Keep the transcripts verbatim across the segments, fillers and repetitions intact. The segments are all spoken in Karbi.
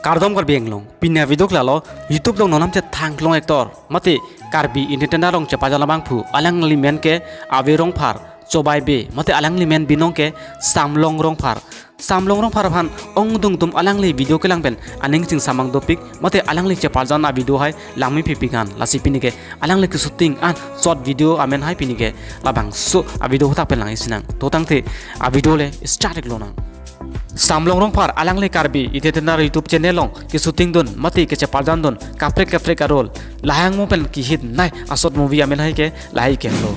Kardom Karbi Anglong, pini avideo ke lalo, YouTube along non namchethang klong actor mate Karbi entertainer along cheparjan abangphu, alangli men ke Ave Rongphar, Chobai Bey, mate alangli men binong ke Samlong Rongphar. Samlong Rongphar aphan ongdung atum alangli video kelang pen aning chingsamang dopik, mate alangli cheparjan avideo hai langmepik an, lasi pini ke alangli keshooting an short video amen hai pini ke labangso avideo ahut pen langji sinang. To tangte avideo le start ik lonang. Samlong Rongphar alangli Karbi entertainer YouTube channel along keshooting dun mate kecheparjan dun kaprek kaprek a-role, lahai angno pen kehit nei a-short movie amen hai ke lahai ikeng lo.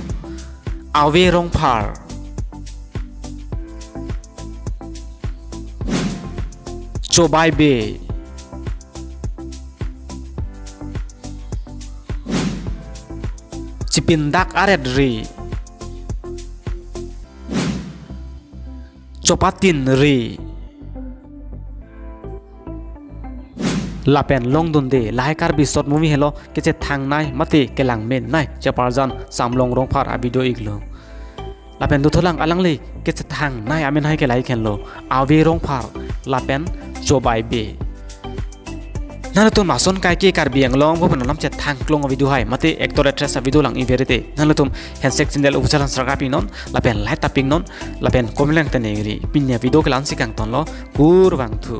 Ave Rongphar, Chobai Bey, Chipindak Aret Ri, Chopatin Ri, lapen Longdunde, lahai Karbi short movie helo kechethang nei mate kelang men nei cheparjan Samlong Rongphar avideo iklo. Lapen dothulang alangli kechethang nei amen hai ke lahai ikeng lo, Ave Rongphar lapen Chobai Bey. Nanglitum ason kaike Karbi Anglong pu pen non namchethang klong avideo hai mate actor actress avideo lang-i verite, nanglitum Handshake Channel official an subscribe pi non, lapen like ta pi non, lapen comment lang tenegri. Pini avideo ke la-ansi kangton lo, kurvangthu.